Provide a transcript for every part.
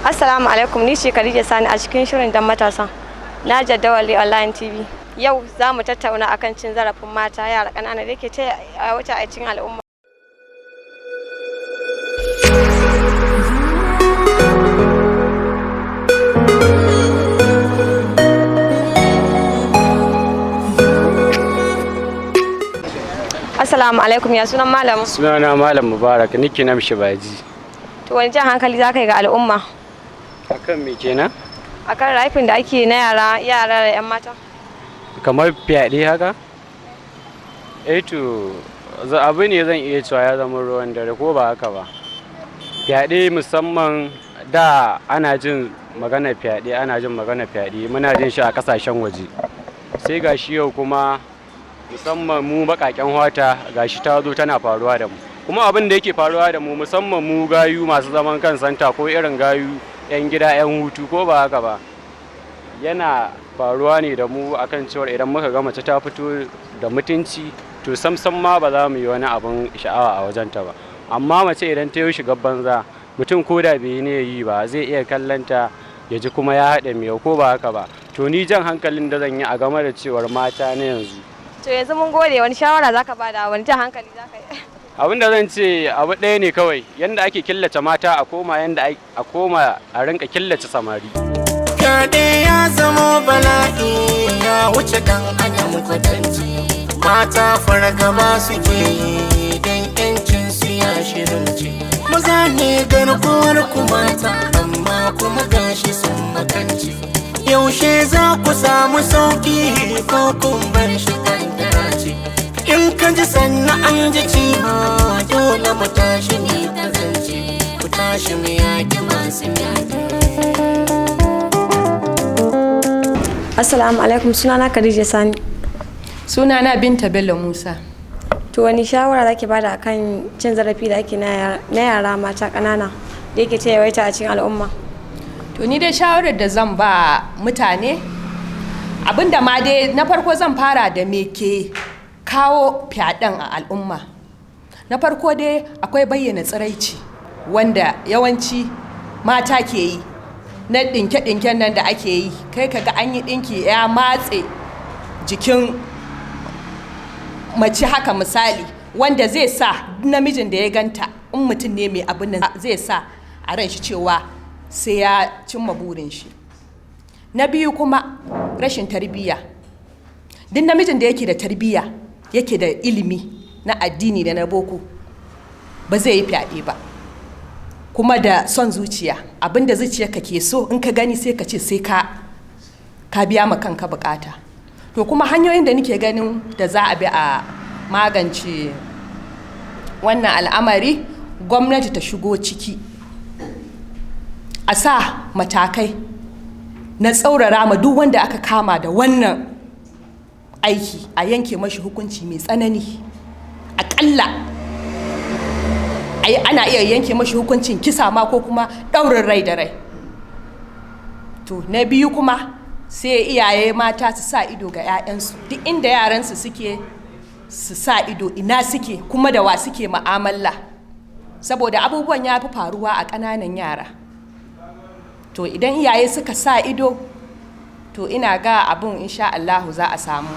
Assalamu alaikum, ni ce Khadija Sani a cikin shirin dan matasa na Jadawali Online TV. Yau za mu tattauna akan cin zarafin mata, yara ƙanana da ke ta wuce a cikin al'umma. Assalamu alaikum, ya sunan malamin? Sunana Malam Mubarak, niki namshi baji. To, wani jan hankali za ka yi ga al'umma? Akan me kenan? Akan raping da ake na yara yara da 'yan mata. Kamar fyaɗe haka? Eh to, abu ne zan iya cewa ya zama ruwan dare, ko ba haka ba? Fyaɗe, musamman da ana jin magana fyaɗe, ana jin magana fyaɗe, muna jin shi a ƙasashen waje. Sai ga shi yau kuma, musamman mu baƙaƙen fata, gashi ta zo tana faruwa da mu. Kuma abin da yake faruwa da mu, musamman mu gayu masu zaman kan santa ko irin gayu 'yan gida, 'yan hutu, ko ba haka ba? Yana faruwa ne da mu akan cewar idan muka ga mace ta fito da mutunci, to samsam ma ba za mu yi wani abin sha'awa a wajenta ba. Amma mace idan ta yi shigar banza, mutum ko da bai yi ne yi ba, zai iya kallonta ya ji kuma ya haɗa miyau, ko ba haka ba? To, ni jan hankalin da zan yi a game da cewar mata na yanzu. To, yanzu mun gode. Wani shawara zaka bada? Wani jan hankali zaka yi? Abin da zan ce abu ɗaya ne kawai: yanda ake killace mata, a koma yanda a koma a rinka killace samari. Fyaɗe ya zamo bala'i, ya wuce ɗan adam kwatanci. Mata fargaba suke yi don yancin su ya shirinci. Maza ne garkuwar ku mata, amma kuma gashi sun makanci. Yaushe za ku samu sauki, ko kun bar shi kankara ce? In ka ji sannan an ji ciwo, dole mu tashi ne ta zance. Ku tashi mu yaƙi masu yaƙi. Assalamu alaikum, sunana Khadija Sani. Sunana Binta Bello Musa. To, wani shawara zaki bada akan cin zarafi da ake na yara mata ƙanana da yake ta yawaita a cikin al'umma? To, ni dai shawarar da zan ba mutane, abinda ma dai na farko zan fara da me ke kawo fyaɗen a al'umma. Na farko dai akwai bayyana tsiraici wanda yawanci mata ke yi na ɗinke-ɗinken nan da ake yi. Kai kaga an yi ɗinki ya matse jikin mace haka misali, wanda zai sa namijin da ya ganta, in mutum ne mai abin nan, zai sa a ran shi cewa sai ya cimma burin shi. Na biyu kuma, rashin tarbiyya. Duk namijin da yake da tarbiyya, yake da ilimi na addini da na boko, ba zai yi fyaɗe ba. Kuma da son zuciya, abinda zuciyarka ke so, in ka gani sai ka ce sai ka biya ma kanka bukata. To, kuma hanyoyin da nake ganin da za a bi a magance wannan al'amari, gwamnati ta shigo ciki, a sa matakai na tsaurara ma duk wanda aka kama da wannan aiki, a yanke mashi hukunci mai tsanani. Aƙalla ana iya yanke mashi hukuncin kisa ma, ko kuma ɗaurin rai da rai. To, na biyu kuma, sai iyaye mata su sa ido ga 'ya'yansu. Duk inda yaransu suke, su sa ido ina suke, kuma da wa suke ma'amala, saboda abubuwan ya fi faruwa a ƙananan yara. To, idan iyaye suka sa ido, to ina ga abin insha Allahu za a samu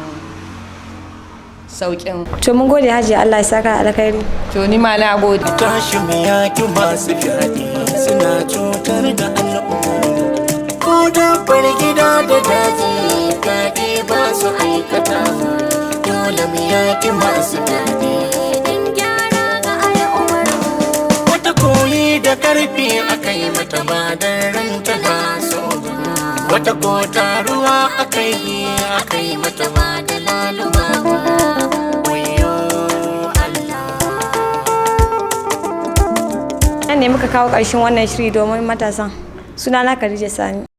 sauƙin. To, mun gode Hajiya, Allah ya saka alkhairi. To, ni ma na gode. Tashi mu yaƙi masu fyaɗe, suna cutar da al'umma. Ko dabbar gida da daji, fyaɗe ba su aikata. Dole mu yaƙi masu fyaɗe. Don gyara ga al'ummar. Wata koyi da karfi aka yi mata ba don ranta na so ba. Wata ko taruwa aka yi mata ba da laluma ba. Wayyo Allah. Nan ne muka kawo ƙarshen wannan shiri domin matasan. Sunana Khadija Sani.